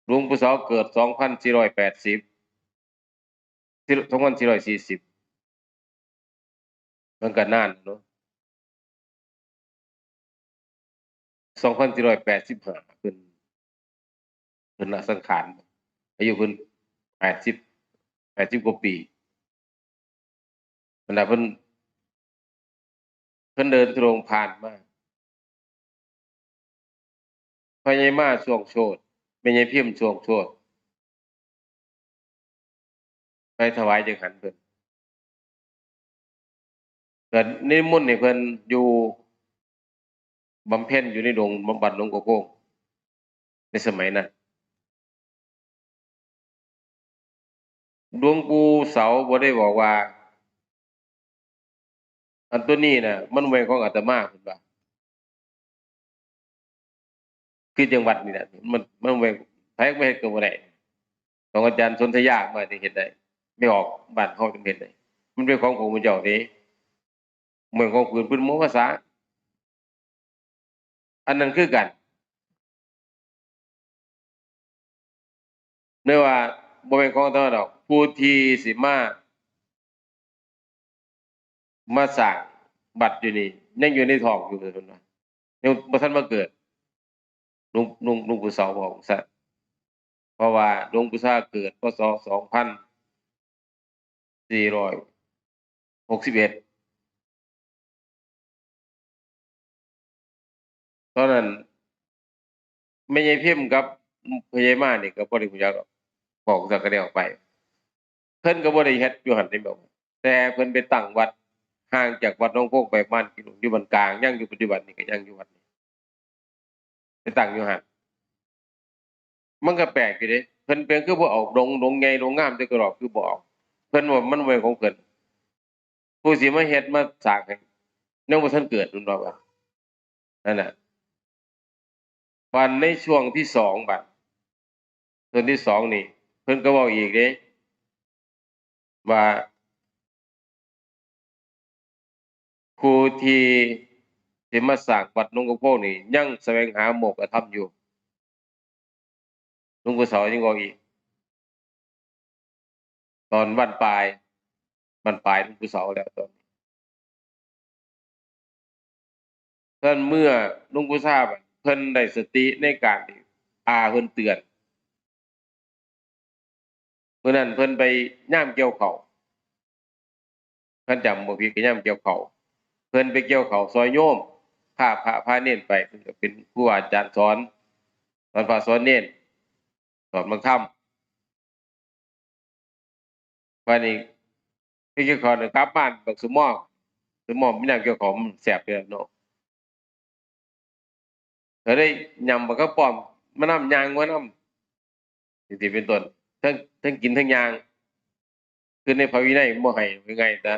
ຫຼວງປູ່ເສົາເກີດສອງພັນສີ່ຮ້ອຍແປດສິບ ສອງພັນສີ່ຮ້ອຍສີ່ສິບ ມັນກໍນານເນາະ ສອງພັນສີ່ຮ້ອຍແປດສິບຫ້າ ເພິ່ນ ເພິ່ນລະສັງຂານ ອາຍຸເພິ່ນແປດສິບ ແປດສິບກວ່າປີ ບັນດາເພິ່ນ ເພິ່ນເດີນທຸດົງຜ່ານມາ ພໍ່ໃຫຍ່ມາຊ່ວງໂຊດ ແມ່ໃຫຍ່ພິມຊ່ວງໂຊດ ໄປຖວາຍຈັງຫັນເພິ່ນ ກໍນິມົນໃຫ້ເພິ່ນຢູ່ ບຳເພັນຢູ່ໃນດົງ ວັດໜອງກະໂພງ ໃນສະໄໝນັ້ນ. ຫຼວງປູ່ເສົາບໍ່ໄດ້ບອກວ່າ ອັນໂຕນີ້ນະ ມັນບໍ່ແມ່ນຂອງອາດຕະມາ ເພິ່ນວ່າ ຄືຈັງຫວັດນີ້ແຫຼະ ມັນ ມັນບໍ່ແມ່ນ ໃຜມາເຮັດກໍບໍ່ໄດ້ ຕ້ອງອາຈານສົນທະຍາມາຈຶ່ງເຮັດໄດ້ ແມ່ອອກບ້ານເຮົາຈຶ່ງເຮັດໄດ້ ມັນເປັນຂອງພວກໝູ່ເຈົ້າເດ້ ບໍ່ແມ່ນຂອງພື້ນ ພື້ນໝູ່ມາສ້າງ ອັນນັ້ນຄືກັນ ເນາະວ່າບໍ່ແມ່ນຂອງເຮົາດອກ ຜູ້ທີ່ຊິມາ ມາສ້າງວັດຢູ່ນີ້ ຍັງຢູ່ໃນທ້ອງຢູ່ ເພິ່ນວ່າ ຍັງບໍ່ທັນມາເກີດ ຫຼວງ ຫຼວງ ຫຼວງປູ່ເສົາບອກຊັ້ນ ເພາະວ່າຫຼວງປູ່ເສົາເກີດ ພ.ສ. ສອງພັນສີ່ຮ້ອຍຫົກສິບເອັດ ຕອນນັ້ນແມ່ໃຫຍ່ພິມກັບພໍ່ໃຫຍ່ມານີ້ກໍບໍ່ໄດ້ຮູ້ຈັກດອກ ບອກຊັ້ນກໍແລ້ວໄປ ເພິ່ນກໍບໍ່ໄດ້ເຮັດຢູ່ຫັ້ນເດ້ ແຕ່ເພິ່ນໄປຕັ້ງວັດຫ່າງຈາກວັດໜອງໂພງໄປປະມານກິໂລ ຢູ່ບ້ານກາງ ຍັງຢູ່ປັດຈຸບັນນີ້ກໍຍັງຢູ່ວັດນີ້ ໄປຕັ້ງຢູ່ຫັ້ນ ມັນກໍແປກຢູ່ເດ້ ເພິ່ນເປັນຄືບໍ່ເອົາດົງ ດົງໃຫຍ່ດົງງາມແຕ່ກະດອກ ຄືບໍ່ເອົາ ເພິ່ນວ່າມັນບໍ່ແມ່ນຂອງເພິ່ນ ຜູ້ຊິມາເຮັດມາສ້າງໃຫ້ ຍັງບໍ່ທັນເກີດ ເພິ່ນວ່າ ນັ້ນນະ ບາດໃນຊ່ວງທີສອງ ບາດ ເທື່ອທີສອງນີ້ ເພິ່ນກໍເວົ້າອີກເດ້ ວ່າຜູ້ທີ່ ທີ່ມາສ້າງວັດໜອງກະໂພງນີ້ ຍັງສະແຫວງຫາໂມກຂະທຳຢູ່ ຫຼວງປູ່ເສົາຍັງເວົ້າອີກ ຕອນບັ້ນປາຍ ບັ້ນປາຍຫຼວງປູ່ເສົາແລ້ວຕອນນີ້ ເພິ່ນເມື່ອ ຫຼວງປູ່ຊາ ເພິ່ນໄດ້ສະຕິໃນການທີ່ອາເພິ່ນເຕືອນ ມື້ນັ້ນເພິ່ນໄປຍາມກ່ຽວເຂົ້າ ຄັນຈຳບໍ່ຜິດກໍຍາມກ່ຽວເຂົ້າ ເພິ່ນໄປກ່ຽວເຂົ້າຊ່ອຍໂຍມ ພາພະພາເນນໄປ ເພິ່ນກໍເປັນຄູອາຈານສອນ ສອນພະສອນເນນ ສອນບັກທຳ ບາດນີ້ໄປກ່ຽວເຂົ້າ ກັບມາບັກສະໝອງ ສະໝອງມີນ້ຳກ່ຽວເຂົ້າ ມັນແຊບຢູ່ແລ້ວເນາະ ກໍເລີຍຫຍ້ຳບັກກະປ້ອມມານຳ ຍ່າງມານຳ ຈັ່ງຊີ້ເປັນຕົ້ນ ທັງ ທັງກິນທັງຍ່າງ ຄືໃນພະວິໄນບໍ່ໃຫ້ ວ່າງ່າຍຊະ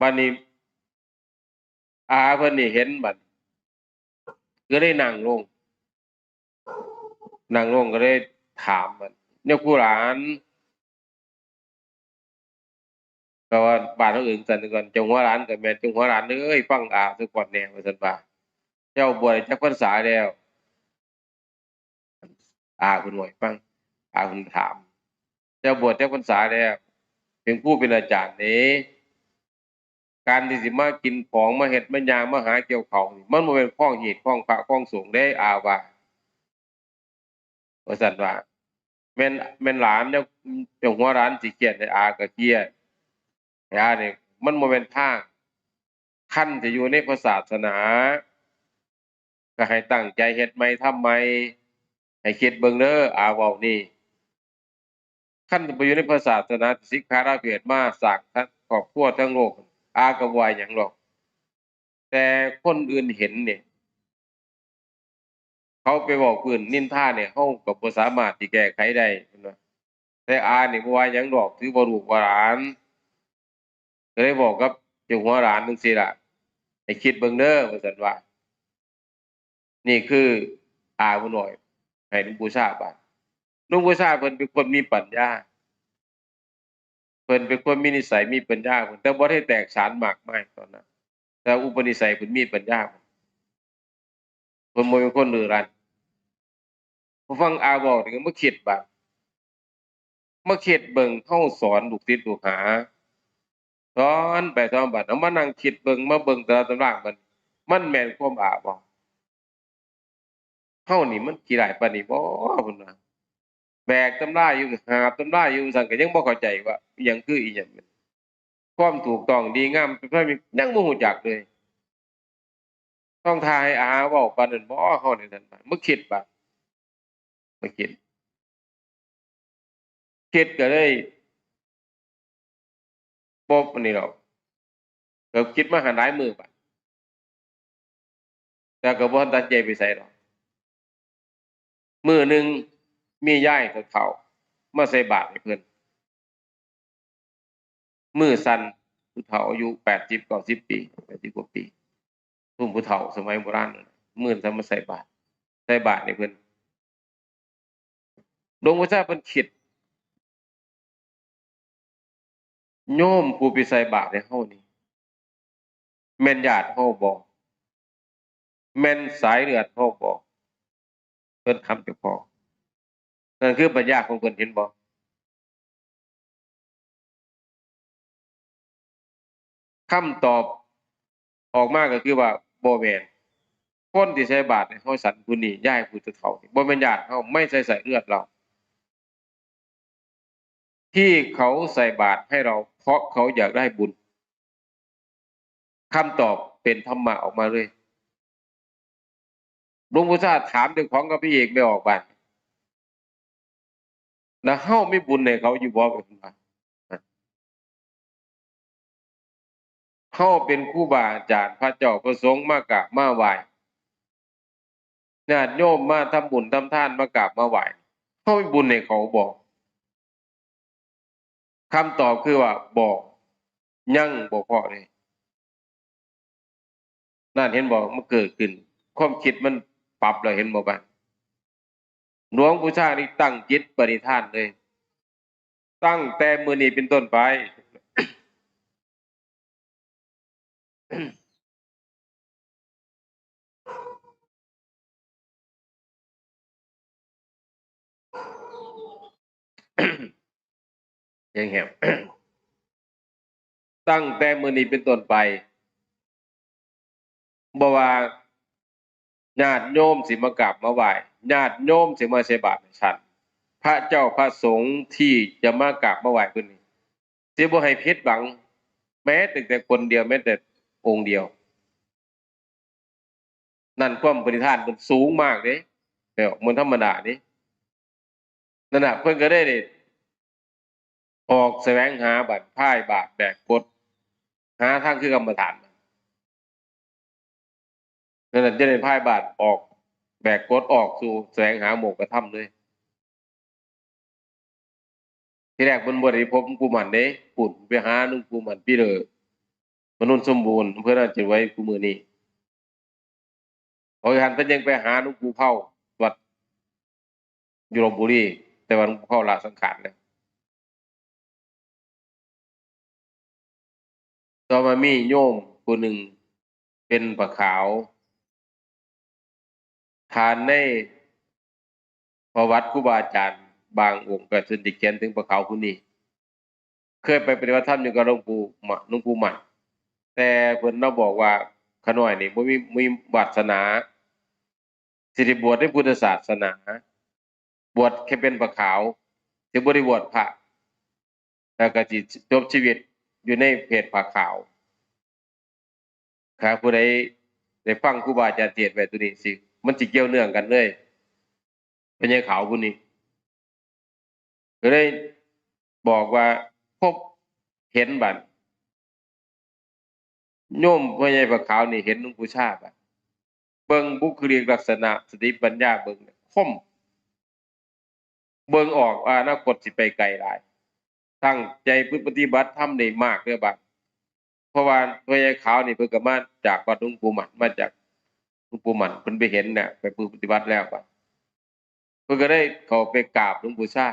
ບາດນີ້ອາເພິ່ນນີ້ເຫັນ ບາດກໍເລີຍນັ່ງລົງ ນັ່ງລົງກໍເລີຍຖາມ ບາດ ຍາຄູຫຼານ ກໍວ່າບ້ານເຮົາເອີ້ນຊັ້ນກ່ອນ ເຈົ້າຫົວຫຼານກໍແມ່ນ ເຈົ້າຫົວຫຼານເອີຍ ຟັງອາຊະກ່ອນແດ່ ວ່າຊັ້ນວ່າ ເຈົ້າບວດໄດ້ຈັກພັນສາແລ້ວ? ອາເພິ່ນເວົ້າໃຫ້ຟັງ ອາເພິ່ນຖາມ ເຈົ້າບວດຈັກພັນສາແລ້ວ? ເປັນຄູເປັນອາຈານເດ້ ການທີ່ຊິມາກິນຂອງ ມາເຮັດມາຍ່າງ ມາຫາກ່ຽວເຂົ້ານີ້ ມັນບໍ່ແມ່ນຄອງຮີດຄອງພະຄອງສົງເດ້ ອາວ່າ ວ່າຊັ້ນວ່າ ແມ່ນ ແມ່ນຫຼານ ເຈົ້າ ເຈົ້າຫົວຫຼານຊິຄຽດໃຫ້ອາກໍຄຽດ ໃຫ້ອານີ້ ມັນບໍ່ແມ່ນທາງ ຄັນຈະຢູ່ໃນພະສາສະໜາ ກໍໃຫ້ຕັ້ງໃຈເຮັດໃໝ່ທຳໃໝ່ ໃຫ້ຄິດເບິ່ງເດີ ອາເວົ້ານີ້ ຄັນບໍ່ຢູ່ໃນພະສາສະໜາ ສິກຂາລາເພດມາສ້າງທັງຄອບຄົວທັງໂລກ ອາກໍບໍ່ວ່າຫຍັງດອກ ແຕ່ຄົນອື່ນເຫັນນີ້ ເຂົາໄປເວົ້າພື້ນນິນທານີ້ ເຮົາກໍບໍ່ສາມາດທີ່ແກ້ໄຂໄດ້ ເພິ່ນວ່າ ແຕ່ອານີ້ບໍ່ວ່າຫຍັງດອກ ຖືວ່າລູກວ່າຫຼານ ກໍເລີຍເວົ້າກັບເຈົ້າຫົວຫຼານຈັ່ງຊີ້ລະ ໃຫ້ຄິດເບິ່ງເດີ ວ່າຊັ້ນວ່າ ນີ້ຄືອາຜູ້ນ້ອຍໃຫ້ຫຼວງປູ່ຊາບາດ ຫຼວງປູ່ຊາເພິ່ນເປັນຄົນມີປັນຍາ ເພິ່ນເປັນຄົນມີນິໄສມີປັນຍາ ແຕ່ບໍ່ໄດ້ແຕກສານມາກມາຍຕອນນັ້ນ ແຕ່ອຸປະນິໄສເພິ່ນມີປັນຍາ ເພິ່ນບໍ່ແມ່ນຄົນເລີ້ຣັ້ນ ຜູ້ຟັງອາເວົ້ານີ້ກໍມາຄິດບາດ ມາຄິດເບິ່ງ ເຮົາສອນລູກສິດລູກຫາ ສອນໄປສອນມາ ເອົາມານັ່ງຄິດເບິ່ງ ມາເບິ່ງຕາຕຳລາ ມັນ ມັນແມ່ນຄວາມອາບໍ່? ເຮົານີ້ມັນຂີ້ຮ້າຍປານນີ້ບໍ່? ເພິ່ນວ່າ ແບກຕຳລາຢູ່ ຫາບຕຳລາຢູ່ ຊັ້ນກໍຍັງບໍ່ເຂົ້າໃຈວ່າອີ່ຫຍັງຄືອີ່ຫຍັງ ຄວາມຖືກຕ້ອງດີງາມ ຍັງບໍ່ຮູ້ຈັກເລີຍ. ຕ້ອງຖ້າໃຫ້ອາຫາເວົ້າປານນັ້ນບໍ່? ເຮົານີ້ ທ່ານ ມາຄິດບາດ ມາຄິດ ຄິດກໍເລີຍບໍ່ອັນນີ້ດອກ ກໍຄິດມາຫັ້ນຫຼາຍມື້ບາດ ແຕ່ກໍບໍ່ທັນຕັດໃຈໄປໃສດອກ. ມື້ໜຶ່ງມີຍາຍເຖົ້າໆມາໃສ່ບາດໃຫ້ເພິ່ນ ມືສັ່ນ ຜູ້ເຖົ້າອາຍຸແປດສິບເກົ້າສິບປີ ແປດສິບກວ່າປີ ຊຸມຜູ້ເຖົ້າສະໄໝໂບລານນັ້ນ ມືສັ່ນມາໃສ່ບາດ ໃສ່ບາດໃຫ້ເພິ່ນ. ຫຼວງປູ່ຊາເພິ່ນຄິດ ໂຍມຜູ້ໄປໃສ່ບາດໃຫ້ເຮົານີ້ ແມ່ນຍາດເຮົາບໍ່? ແມ່ນສາຍເລືອດເຮົາບໍ່? ເພິ່ນຖາມເຈົ້າຂອງ. ນັ້ນຄືປັນຍາຂອງເພິ່ນ ເຫັນບໍ່? ຄຳຕອບອອກມາກໍຄືວ່າ ບໍ່ແມ່ນ. ຄົນທີ່ໃສ່ບາດໃຫ້ເຮົາສັນຜູ້ນີ້ ຍາຍຜູ້ເຖົ້ານີ້ ບໍ່ແມ່ນຍາດເຮົາ ໄມ່ໃຊ່ສາຍເລືອດເຮົາ. ທີ່ເຂົາໃສ່ບາດໃຫ້ເຮົາ ເພາະເຂົາຢາກໄດ້ບຸນ. ຄຳຕອບເປັນທຳມະອອກມາເລີຍ. ຫຼວງປູ່ຊາຖາມເຈົ້າຂອງກັບພະເອກແມ່ອອກບາດ ແລ້ວເຮົາມີບຸນໃຫ້ເຂົາຢູ່ບໍ່? ເພິ່ນວ່າ ເຮົາເປັນຄູບາອາຈານ ພະເຈົ້າພະສົງມາກາບມາໄຫວ້ ຍາດໂຍມມາທຳບຸນທຳທານມາກາບມາໄຫວ້ ເຮົາມີບຸນໃຫ້ເຂົາບໍ່? ຄຳຕອບຄືວ່າ ບໍ່ ຍັງບໍ່ພໍເດ້. ນັ້ນເຫັນບໍ່? ມັນເກີດຂຶ້ນ ຄວາມຄິດມັນປັບແລ້ວ ເຫັນບໍ່ບາດ? ຫຼວງປູ່ຊານີ້ຕັ້ງຈິດປະນິທານເລີຍ ຕັ້ງແຕ່ມື້ນີ້ເປັນຕົ້ນໄປ ແຮງແຮງ ຕັ້ງແຕ່ມື້ນີ້ເປັນຕົ້ນໄປ ບໍ່ວ່າຍາດໂຍມຊິມາກາບມາໄຫວ້ ຍາດໂຍມຊິມາໃສ່ບາດໃຫ້ສັນ ພະເຈົ້າພະສົງທີ່ຈະມາກາບມາໄຫວ້ເພິ່ນນີ້ ຊິບໍ່ໃຫ້ຜິດຫວັງ ແມ້ແຕ່ ແຕ່ຄົນດຽວ ແມ້ແຕ່ອົງດຽວ. ນັ້ນຄວາມປະນິທານເພິ່ນສູງມາກເດ້ ແລ້ວບໍ່ທຳມະດາເດ້. ນັ້ນນະ ເພິ່ນກໍໄດ້ອອກສະແຫວງຫາບາດ ພາຍບາດແບກກົດ ຫາທາງຄືກຳມະຖານ. ນັ້ນນະ ຈະໄດ້ພາຍບາດອອກ ແບກກົດອອກສູ່ສະແຫວງຫາໂມກຂະທຳເລີຍ. ທີແລກເພິ່ນບໍ່ໄດ້ພົບຫຼວງປູ່ໝັ້ນເດ້ ພຸ້ນໄປຫາຫຼວງປູ່ໝັ້ນປີເລີ ມະນູນສົມບູນ ອຳເພີນາຈະໄວ ຄູ່ມື້ນີ້. ເພາະຫັ້ນເພິ່ນຍັງໄປຫາຫຼວງປູ່ເພົາ ວັດຢູ່ລົບບຸລີ ແຕ່ວ່າຫຼວງປູ່ເພົາລະສັງຂານແລ້ວ. ຕໍ່ມາມີໂຍມຜູ້ໜຶ່ງເປັນຜ້າຂາວ ຖ້າໃນປະຫວັດຄູບາອາຈານບາງອົງກໍເພິ່ນຈະຂຽນເຖິງຜ້າຂາວຜູ້ນີ້ ເຄີຍໄປປະຕິບັດທຳຢູ່ກັບຫຼວງປູ່ມະ ຫຼວງປູ່ໝັ້ນ ແຕ່ເພິ່ນລາວບອກວ່າ ຂ້ານ້ອຍນີ້ບໍ່ມີ ມີວາດສະໜາ ຊິໄດ້ບວດໃນພຸດທະສາສະໜາ ບວດແຄ່ເປັນຜ້າຂາວ ຊິບໍ່ໄດ້ບວດພະ ແລ້ວກໍຊິຈົບຊີວິດຢູ່ໃນເພດຜ້າຂາວ. ຖ້າຜູ້ໃດໄດ້ຟັງຄູບາອາຈານເທດໄວ້ຕົວນີ້ ຊິ ມັນຊິກ່ຽວເນື່ອງກັນເລີຍ ພະຍາຍຂາວຜູ້ນີ້ ກໍເລີຍບອກວ່າ ພົບເຫັນບັດ ໂຍມພະຍາຍຜ້າຂາວນີ້ເຫັນຫຼວງປູ່ຊາບັດ ເບິ່ງບຸກຄະລິກລັກສະນະ ສະຕິປັນຍາເບິ່ງຄົມ ເບິ່ງອອກວ່າອະນາຄົດຊິໄປໄກຫຼາຍ ຕັ້ງໃຈປະຕິບັດທຳໄດ້ມາກເດີບັດ ເພາະວ່າພະຍາຍຂາວນີ້ເພິ່ນກໍມາຈາກວັດຫຼວງປູ່ໝັ້ນ ມາຈາກຫຼວງປູ່ໝັ້ນ ເພິ່ນໄປເຫັນແລ້ວ ໄປປະຕິບັດແລ້ວບັດ ເພິ່ນກໍໄດ້ເຂົ້າໄປກາບຫຼວງປູ່ຊາ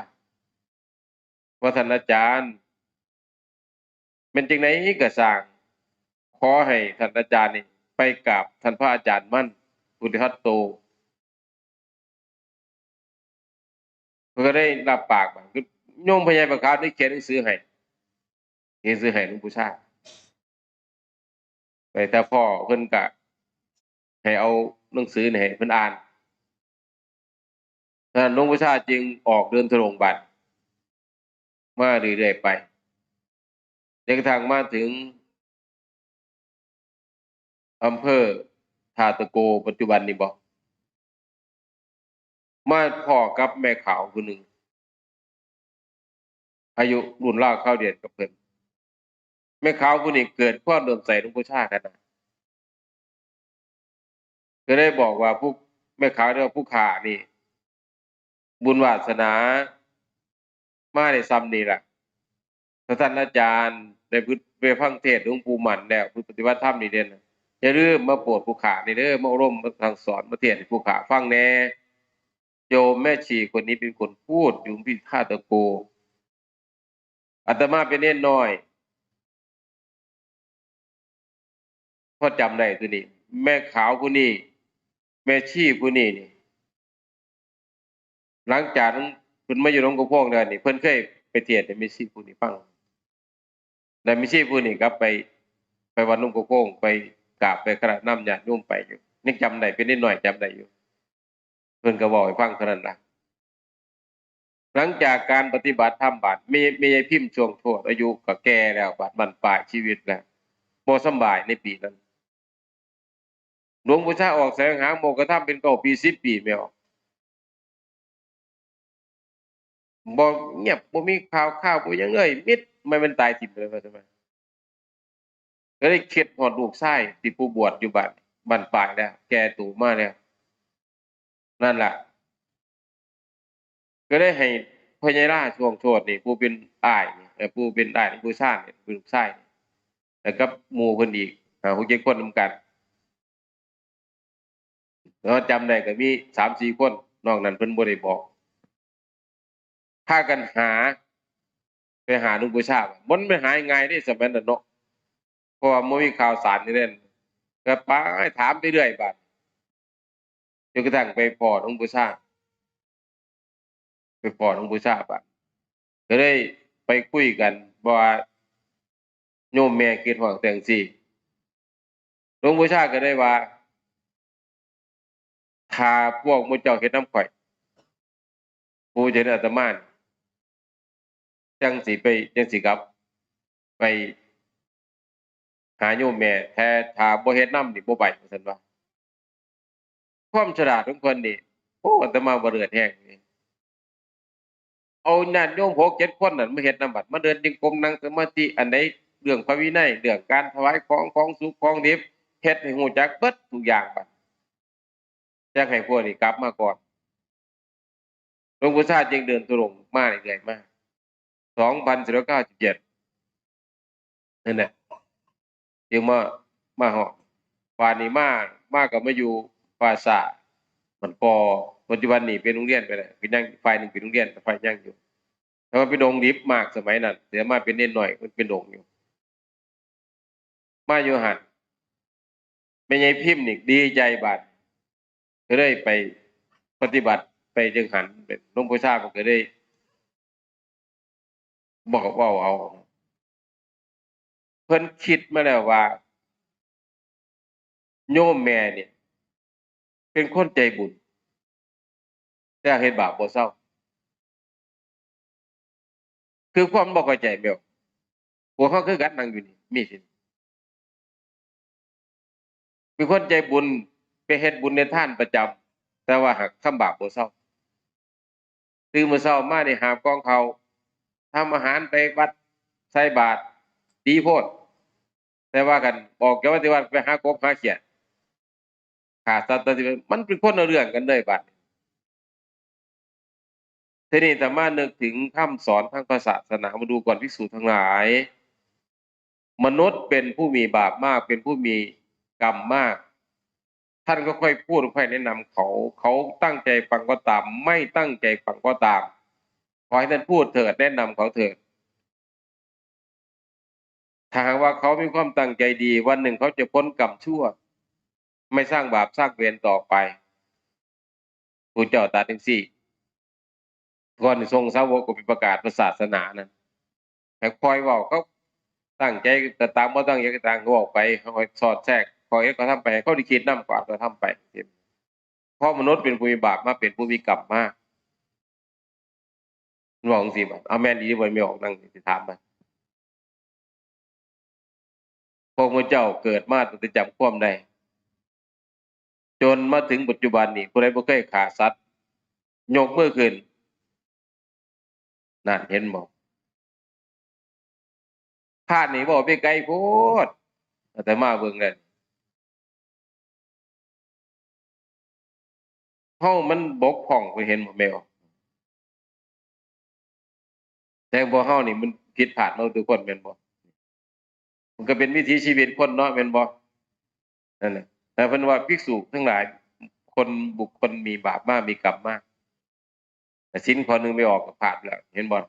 ວ່າ ທ່ານອາຈານ ແມ່ນຈັ່ງໃດກໍຊ່າງ ຂໍໃຫ້ທ່ານອາຈານນີ້ໄປກາບທ່ານພະອາຈານໝັ້ນ ພູລິທັດໂຕ พิ่นກໍໄດ້ຮັບປາກ ໂຍມພໍ່ໃຫຍ່ປາກຂາວໄດ້ຂຽນໜັງສືໃຫ້ ຂຽນໜັງສືໃຫ້ຫຼວງປູ່ຊາ ໄປ ຖ້າພໍ້ເພິ່ນກະໃຫ້ເອົາໜັງສືນີ້ໃຫ້ເພິ່ນອ່ານ. ສະນັ້ນ ຫຼວງປູ່ຊາຈຶ່ງອອກເດີນທຸດົງບາດ ມາເລື້ອຍໆໄປ ຈົນກະທັ່ງມາເຖິງອຳເພີທ່າຕະໂກ ປັດຈຸບັນນີ້ບໍ ມາພໍ້ກັບແມ່ຂາວຜູ້ໜຶ່ງ ອາຍຸລຸ້ນລາວຄາວດຽວກັບເພິ່ນ. ແມ່ຂາວຜູ້ນີ້ເກີດຄວາມເຫຼື້ອມໃສຫຼວງປູ່ຊາຂະໜາດ ກໍເລີຍບອກວ່າ ຜູ້ ແມ່ຂາວເດີ ຜູ້ຂ້ານີ້ ບຸນວາສະໜາມາໄດ້ຊ່ຳນີ້ລະ ຖ້າທ່ານອາຈານໄດ້ໄປຟັງເທດຫຼວງປູ່ໝັ້ນແລ້ວ ໄປປະຕິບັດທຳນີ້ເດ້ ຢ່າລືມມາໂປດຜູ້ຂ້ານີ້ເດີ ມາອົບຮົມ ມາສັ່ງສອນ ມາເທດໃຫ້ຜູ້ຂ້າຟັງແດ່. ໂຍມແມ່ຊີຄົນນີ້ເປັນຄົນພູດຢູ່ທີ່ທ່າຕະໂກ ອາດຕະມາເປັນເນນນ້ອຍ ພໍຈຳໄດ້ໂຕນີ້ ແມ່ຂາວຜູ້ນີ້ ແມ່ຊີຜູ້ນີ້ນີ້ ຫຼັງຈາກນັ້ນເພິ່ນມາຢູ່ນຳກະໂພງແລ້ວນີ້ ເພິ່ນເຄີຍໄປເທດໃຫ້ແມ່ຊີຜູ້ນີ້ຟັງ ແລ້ວແມ່ຊີຜູ້ນີ້ກັບໄປ ໄປວັດໜອງກະໂພງ ໄປກາບໄປຄະນະນຳຍາດໂຍມໄປຢູ່ ຍັງຈຳໄດ້ ເປັນເນນນ້ອຍຈຳໄດ້ຢູ່. ເພິ່ນກໍເວົ້າໃຫ້ຟັງເທົ່ານັ້ນລະ. ຫຼັງຈາກການປະຕິບັດທຳບາດ ແມ່ ແມ່ໃຫຍ່ພິມຊ່ວງໂທດ ອາຍຸກໍແກ່ແລ້ວ ບາດບັ້ນປາຍຊີວິດແລ້ວ ບໍ່ສຳບາຍໃນປີນັ້ນ. ຫຼວງປູ່ຊາອອກສະແຫວງຫາໂມກຂະທຳເປັນເກົ້າປີ ສິບປີແມ່ນບໍ່? ບໍ່ງຽບ ບໍ່ມີຂ່າວຄາວ ບໍ່ຫຍັງເລີຍ ມິດ ແມ່ນ ແມ່ນຕາຍຖິ້ມໄປແລ້ວວ່າຊັ້ນ. ກໍເລີຍຄິດຮອດລູກຊາຍທີ່ຜູ້ບວດຢູ່ບ້ານ ບ້ານປາຍແລ້ວ ແກ່ໂຕມາແລ້ວ ນັ້ນລະ ກໍເລີຍໃຫ້ພໍ່ໃຫຍ່ລາຊ່ວງໂທດນີ້ ຜູ້ເປັນອ້າຍນີ້ ເອີ ຜູ້ເປັນອ້າຍຂອງຜູ້ຊາຍນີ້ ເປັນລູກຊາຍນີ້ ແລ້ວກັບໝູ່ເພິ່ນອີກ ຫ້າຫົກເຈັດຄົນນຳກັນ. ເຮົາຈຳໄດ້ກໍມີສາມສີ່ຄົນ ນອກນັ້ນເພິ່ນບໍ່ໄດ້ບອກ ພາກັນຫາ ໄປຫາຫຼວງປູ່ຊາ ມັນໄປຫາງ່າຍເດ້ສະໄໝນັ້ນເນາະ ເພາະວ່າບໍ່ມີຂ່າວສານນີ້ເດ້ ກໍໄປຖາມໄປເລື້ອຍບາດ ຈົນກະທັ່ງໄປພໍ້ຫຼວງປູ່ຊາ ໄປພໍ້ຫຼວງປູ່ຊາບາດ ກໍເລີຍໄປຄຸຍກັນວ່າ ໂຍມແມ່ຄິດຮອດຈັ່ງຊີ້ ຫຼວງປູ່ຊາກໍເລີຍວ່າ ຖ້າພວກໝູ່ເຈົ້າເຮັດນຳຂ້ອຍ ຜູ້ຈະເຮັດອາດຕະມານີ້ ຈັ່ງຊິໄປ ຈັ່ງຊິກັບໄປຫາໂຍມແມ່ ແຕ່ຖ້າບໍ່ເຮັດນຳນີ້ບໍ່ໄປ ວ່າຊັ້ນວ່າ. ຄວາມສະຫຼາດຂອງເພິ່ນນີ້ ໂອ້ ອາດຕະມາວ່າເລີດແຮງເດ. ເອົາຍາດໂຍມຫົກເຈັດຄົນນັ້ນມາເຮັດນຳບັດ ມາເດີນຈົງກົມ ນັ່ງສະມາທິ ອັນໃດເລື່ອງພະວິໄນ ເລື່ອງການຖວາຍຂອງ ຂອງສຸກຂອງດິບ ເຮັດໃຫ້ຮູ້ຈັກເບິດທຸກຢ່າງບັດ ຈັ່ງໃຫ້ພວກນີ້ກັບມາກ່ອນ. ຫຼວງປູ່ຊາຈຶ່ງເດີນທຸດົງມາເລື້ອຍໆມາ ສອງພັນສີ່ຮ້ອຍເກົ້າສິບເຈັດ ນັ້ນແຫຼະ ຈຶ່ງມາ ມາຮອດ ບາດນີ້ມາ ມາກໍມາຢູ່ປ່າຊ້າບ້ານກໍ ປັດຈຸບັນນີ້ເປັນໂຮງຮຽນໄປແລ້ວ ກໍຍັງ ຝ່າຍໜຶ່ງເປັນໂຮງຮຽນ ຝ່າຍຍັງຢູ່ ແຕ່ວ່າເປັນດົງດິບມາກສະໄໝນັ້ນ ແຕ່ມາເປັນເນນນ້ອຍ ມັນເປັນດົງຢູ່ ມາຢູ່ຫັ້ນ ແມ່ໃຫຍ່ພິມນີ້ດີໃຈບາດ ກໍເລີຍໄປປະຕິບັດໄປຈັ່ງຫັ້ນ ຫຼວງປູ່ຊາເພິ່ນກໍເລີຍບອກເວົ້າເອົາ ເພິ່ນຄິດມາແລ້ວວ່າ ໂຍມແມ່ນີ້ເປັນຄົນໃຈບຸນ ແຕ່ເຮັດບາບບໍ່ເຊົາ ຄືຄວາມບໍ່ເຂົ້າໃຈແບບ ພວກເຮົາຄືກັນນັ່ງຢູ່ນີ້ ມີຊິ ມີຄົນໃຈບຸນໄປເຮັດບຸນເຮັດທານປະຈຳ ແຕ່ວ່າຫາກທຳບາບບໍ່ເຊົາ. ຕື່ນມື້ເຊົ້າມານີ້ຫາບກ່ອງເຂົ້າ ທຳອາຫານໄປວັດໃສ່ບາດ ດີໂພດ ແຕ່ວ່າຄັນອອກຈາກວັດໄປຫາກົບຫາຂຽດ ຂ້າສັດຕັດຊີວິດ ມັນເປັນຄົນລະເລື່ອງກັນເລີຍບາດນີ້. ທີນີ້ອາດຕະມານຶກເຖິງຄຳສອນທາງພະສາສະໜາ ມາດູກ່ອນ ພິກສຸທັງຫຼາຍ ມະນຸດເປັນຜູ້ມີບາບມາກ ເປັນຜູ້ມີກຳມາກ ທ່ານກໍຄ່ອຍພູດ ຄ່ອຍແນະນຳເຂົາ ເຂົາຕັ້ງໃຈຟັງກໍຕາມ ໄມ່ຕັ້ງໃຈຟັງກໍຕາມ ຂໍໃຫ້ທ່ານພູດເຖີດ ແນະນຳເຂົາເຖີດ. ຖ້າຫາກວ່າເຂົາມີຄວາມຕັ້ງໃຈດີ ວັນໜຶ່ງເຂົາຈະພົ້ນກຳຊົ່ວ ໄມ່ສ້າງບາບສ້າງເວນຕໍ່ໄປ. ພະເຈົ້າຕັດຈັ່ງຊີ້. ກ່ອນຊິສົ່ງສາວົກໄປປະກາດພະສາສະໜານັ້ນ ໃຫ້ຄ່ອຍເວົ້າ ເຂົາຕັ້ງໃຈກໍຕາມ ບໍ່ຕັ້ງໃຈກໍຕາມ ກໍເວົ້າໄປ ເຮົາກໍສອດແຊກ ຂ້ອຍເຮັດ ກໍທຳໄປ ເຂົາໄດ້ຄິດນຳ ກໍ ກໍທຳໄປ. ເພາະມະນຸດເປັນຜູ້ມີບາບມາ ເປັນຜູ້ມີກຳມາ ເວົ້າຈັ່ງຊີ້ ບາດ ເອົາ ແມ່ນອີ່ຫຼີບໍ່? ແມ່ອອກນັ່ງນີ້ ຊິຖາມມັນ ພວກໝູ່ເຈົ້າເກີດມາຕັ້ງແຕ່ຈຳຄວາມໄດ້ ຈົນມາເຖິງປັດຈຸບັນນີ້ ຜູ້ໃດບໍ່ເຄີຍຂ້າສັດ ຍົກມືຂຶ້ນ. ນັ້ນ ເຫັນບໍ່? ພາດນີ້ເວົ້າໄປໄກໂພດ ອາດຕະມາເບິ່ງແລ້ວ ເຮົາມັນບົກຜ່ອງ ເຫັນບໍ່ແມ່ນບໍ່? ແຕ່ພວກເຮົານີ້ມັນຜິດພາດເນາະ ທຸກຄົນແມ່ນບໍ່? ມັນກໍເປັນວິຖີຊີວິດຄົນເນາະ ແມ່ນບໍ່? ນັ້ນແຫຼະ ແຕ່ເພິ່ນວ່າ ພິກສຸທັງຫຼາຍ ຄົນ ບຸກຄົນມີບາບມາ ມີກຳມາ ແຕ່ສິນຂໍ້ໜຶ່ງໄປອອກກໍພາດແລ້ວ ເຫັນບໍ່?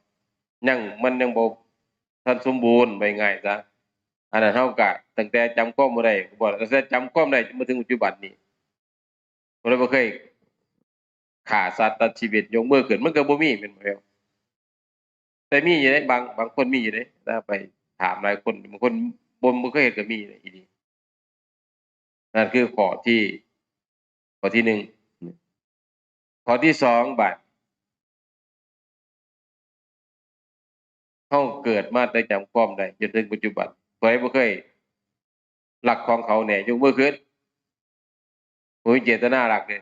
ຍັງ ມັນຍັງບໍ່ທັນສົມບູນ ວ່າງ່າຍຊະ. ອັນນັ້ນເຮົາກະຕັ້ງແຕ່ຈຳຄວາມບໍ່ໄດ້ ບໍ່ ຕັ້ງແຕ່ຈຳຄວາມໄດ້ຈົນມາເຖິງປັດຈຸບັນນີ້ ຜູ້ໃດບໍ່ເຄີຍຂ້າສັດຕັດຊີວິດ ຍົກມືຂຶ້ນ ມັນກໍບໍ່ມີ ແມ່ນບໍ່? ແຕ່ມີຢູ່ເດ້ ບາງ ບາງຄົນມີຢູ່ເດ້ ຖ້າໄປຖາມຫຼາຍຄົນ ບາງຄົນບໍ່ ບໍ່ເຄີຍເຮັດກໍມີອີ່ຫຼີ. ນັ້ນຄືຂໍ້ທີ່ ຂໍ້ທີໜຶ່ງ. ຂໍ້ທີສອງ ບາດ ເຮົາເກີດມາແຕ່ຈຳຄວາມໄດ້ຈົນເຖິງປັດຈຸບັນ ຜູ້ໃດບໍ່ເຄີຍລັກຂອງເຂົາແດ່ ຍົກມືຂຶ້ນ. ບໍ່ມີເຈດຕະນາລັກເດ້.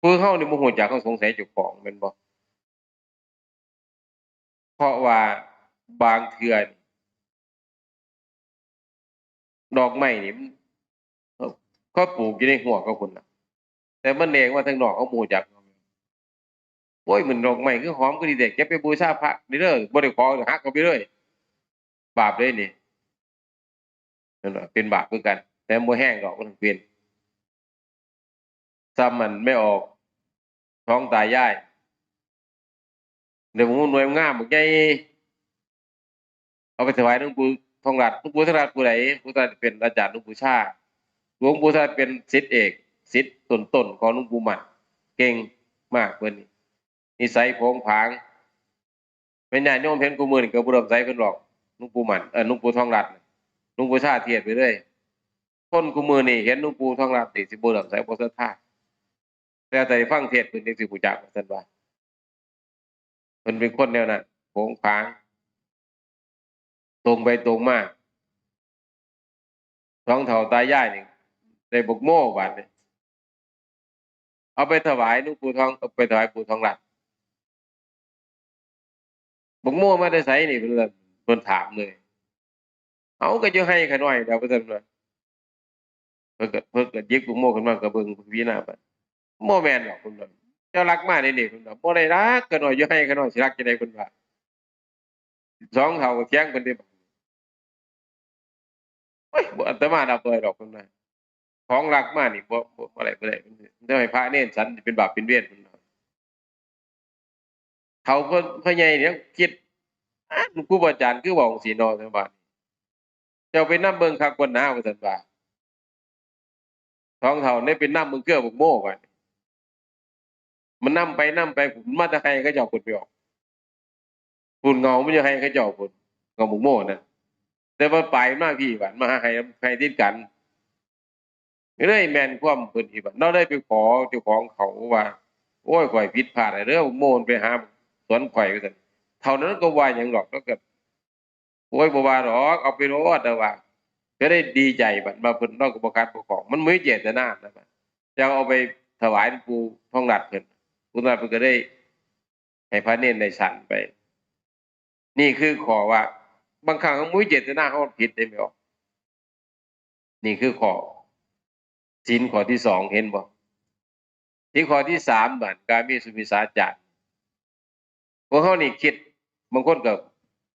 ຄືເຮົານີ້ບໍ່ຮູ້ຈັກ ເຮົາສົງໄສເຈົ້າຂອງແມ່ນບໍ່? ເພາະວ່າບາງເທື່ອນີ້ ດອກໄມ້ນີ້ມັນ ເຂົາປູກຢູ່ໃນຮົ້ວເຂົາພຸ້ນນະ ແຕ່ມັນແຫຼງມາທາງນອກ ເຮົາບໍ່ຮູ້ຈັກ. ໂອ້ຍ ມັນດອກໄມ້ຄືຫອມຄືດີແທ້ ເກັບໄປບູຊາພະເດີ ບໍ່ໄດ້ຂໍ ຫັກເອົາໄປເລີຍ. ບາບເດ້ນີ້ ເຫັນບໍ່? ເປັນບາບຄືກັນ ແຕ່ບໍ່ແຮງດອກ ມັນເປັນ ສ່ຳອັນແມ່ອອກ ສອງຕາຍາຍ ໄດ້ບັກຫຸ່ງໜ່ວຍງາມບັກໃຫຍ່ ເອົາໄປຖວາຍຫຼວງປູ່ທອງລັດ. ຫຼວງປູ່ທອງລັດຜູ້ໃດ? ຜູ້ນັ້ນເປັນອາຈານຫຼວງປູ່ຊາ. ຫຼວງປູ່ຊາເປັນສິດເອກ ສິດຕົ້ນໆຂອງຫຼວງປູ່ໝັ້ນ ເກັ່ງມາກເພິ່ນນີ້ ນິໄສໂຜງຜາງ. ແມ່ນຍາດໂຍມເຫັນຄູ່ມື້ນີ້ກໍບໍ່ເຫຼື້ອມໃສເພິ່ນດອກ ຫຼວງປູ່ໝັ້ນ ເອີ ຫຼວງປູ່ທອງລັດ ຫຼວງປູ່ຊາທຽບໄປເລີຍ. ຄົນຄູ່ມື້ນີ້ເຫັນຫຼວງປູ່ທອງລັດນີ້ຊິບໍ່ເຫຼື້ອມໃສ ບໍ່ສັດທາ ແຕ່ໄດ້ຟັງເທດເພິ່ນຈັ່ງຊິຮູ້ຈັກ ວ່າຊັ້ນວ່າ ເພິ່ນເປັນຄົນແນວນັ້ນ ໂຜງຜາງ ຕົງໄປຕົງມາ. ສອງເຖົ້າຕາຍາຍນີ້ໄດ້ບັກໂມບາດນີ້ ເອົາໄປຖວາຍຫຼວງປູ່ທອງ ເອົາໄປຖວາຍປູ່ທອງລັດ. ບັກໂມມາແຕ່ໃສນີ້? ເພິ່ນ ເພິ່ນຖາມເລີຍ. ເອົາ ກໍຢູ່ໄຮ່ຂ້ານ້ອຍແຫຼະ ວ່າຊັ້ນວ່າ. ເພິ່ນກໍ ເພິ່ນກໍຫຍິບບັກໂມຂຶ້ນມາກໍເບິ່ງພິຈາລະນາໄປ. ບໍ່ແມ່ນດອກ ເພິ່ນວ່າ ເຈົ້າລັກມາເດ້ນີ້ ເພິ່ນວ່າ. ບໍ່ໄດ້ລັກ ຂ້ານ້ອຍຢູ່ໄຮ່ຂ້ານ້ອຍ ຊິລັກຈັ່ງໃດ ເພິ່ນວ່າ. ສອງເຖົ້າກໍຖຽງກັນເດ້. ໂອ້ຍ ບໍ່ ອາດຕະມາຮັບບໍ່ໄດ້ດອກ ເພິ່ນວ່າ. ຂອງລັກມານີ້ ບໍ່ ບໍ່ ບໍ່ໄດ້ ບໍ່ໄດ້ ເຮັດໃຫ້ພະເນນສັນ ເປັນບາບເປັນເວນ ເພິ່ນວ່າ. ເຖົ້າເພິ່ນ ພໍ່ໃຫຍ່ນີ້ຄິດ ອ້າ ຄູບາອາຈານຄືເວົ້າຈັ່ງຊີ້ເນາະ ເພິ່ນວ່າ. ເຈົ້າໄປນຳເບິ່ງຄັກກ່ອນນາ ວ່າຊັ້ນວ່າ. ສອງເຖົ້ານີ້ໄປນຳເບິ່ງເຄືອບັກໂມ ບາດນີ້ ມັນນຳໄປ ນຳໄປ ມັນມາແຕ່ໄຮ່ເຂົາເຈົ້າພຸ້ນ ໄປອອກ ພຸ້ນ ເງົາມັນຢູ່ໄຮ່ເຂົາເຈົ້າພຸ້ນ ເງົາບັກໂມນັ້ນ. ແຕ່ວ່າປາຍມັນມາພີ້ ບາດ ມາຫາໄຮ່ ໄຮ່ຕິດກັນ ກໍເລີຍແມ່ນຄວາມເພິ່ນທີ່ວ່າ ເຮົາໄດ້ໄປຂໍເຈົ້າຂອງເຂົາວ່າ ໂອ້ຍ ຂ້ອຍຜິດພາດແລ້ວເດີ ບັກໂມມັນໄປຫາສວນຂ້ອຍ ວ່າຊັ້ນ. ເຖົ້ານັ້ນກໍບໍ່ວ່າຫຍັງດອກ ລາວກໍ ໂອ້ຍ ບໍ່ວ່າດອກ ເອົາໄປໂລດ ລາວວ່າ. ກໍໄດ້ດີໃຈ ບັດວ່າເພິ່ນ ລາວກໍບໍ່ຂັດບໍ່ຂ້ອງ ມັນບໍ່ມີເຈດຕະນາ ລາວວ່າ. ຈັ່ງເອົາໄປຖວາຍຫຼວງປູ່ທອງລັດເພິ່ນ ຜູ້ນັ້ນເພິ່ນກໍໄດ້ໃຫ້ພະເນນໄດ້ສັນໄປ. ນີ້ຄືຂໍ້ວ່າ ບາງຄັ້ງເຮົາບໍ່ມີເຈດຕະນາ ເຮົາຜິດເດ້ ແມ່ນບໍ່? ນີ້ຄືຂໍ້ ສິນຂໍ້ທີສອງ ເຫັນບໍ່? ທີ່ຂໍ້ທີສາມ ບາດ ກາເມສຸມິດສາຈານ. ພວກເຮົານີ້ຄິດ ບາງຄົນກໍ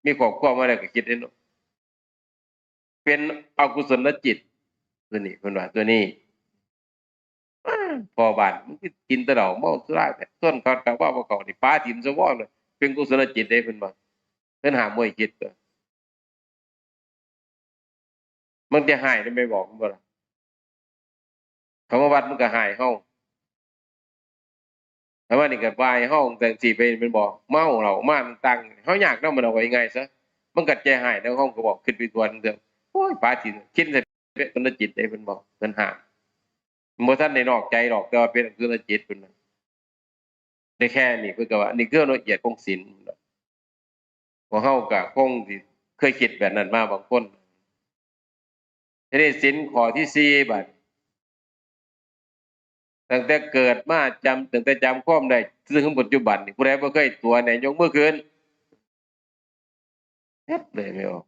ມີຄອບຄົວມາແລ້ວກໍຄິດເດ້ເນາະ ເປັນອະກຸສົນນະຈິດ ຕົວນີ້ ເພິ່ນວ່າ ຕົວນີ້ ອ້າ ພໍ່ບ້ານມັນຄືກິນແຕ່ເຫຼົ້າ ເມົາສຸລາແທ້ ຊວນເຂົາເຈົ້າເວົ້າເຂົານີ້ ປາຖິ້ມຊະວອນ ເປັນກຸສົນນະຈິດເດ້ ເພິ່ນວ່າ. ເພິ່ນຫ້າມບໍ່ໃຫ້ຄິດ ມັນຈະຮ້າຍນຳໄປບອກ ແມ່ນບໍ່ລະ? ຄຳວ່າວັດມັນກໍຮ້າຍເຮົາ. ແລ້ວມັນນີ້ກໍວ່າໃຫ້ເຮົາຈັ່ງຊີ້ໄປແມ່ນບໍ່? ເມົາເຫຼົ້າມາຕ່າງໆ ເຮົາຍາກນຳມັນ ເອົາໄວ້ງ່າຍຊະ ມັນກໍໃຈຮ້າຍນຳເຮົາ ກໍບອກ ຄິດໄປທົ່ວເທື່ອ ໂອ້ຍ ປາຈີນ ກິນໃສ່ເປັນຄົນລະຈິດໄດ້ ເພິ່ນບອກ ເພິ່ນຫ້າມ ບໍ່ທັນໄດ້ນອກໃຈດອກ ແຕ່ວ່າເປັນອະກຸສລະຈິດ ເພິ່ນວ່າ ໄດ້ແຄ່ນີ້ ເພິ່ນກໍວ່າ ອັນນີ້ຄືລະອຽດຂອງສິນ ພວກເຮົາກໍຄົງຊິເຄີຍຄິດແບບນັ້ນມາບາງຄົນ. ທີນີ້ສິນຂໍ້ທີສີ່ບາດ ຕັ້ງແຕ່ເກີດມາຈຳ ຕັ້ງແຕ່ຈຳຄວາມໄດ້ ເຖິງປັດຈຸບັນນີ້ ຜູ້ໃດບໍ່ເຄີຍຕົວະແດ່ ຍົກມືຂຶ້ນ. ເຮັດເລີຍແມ່ອອກ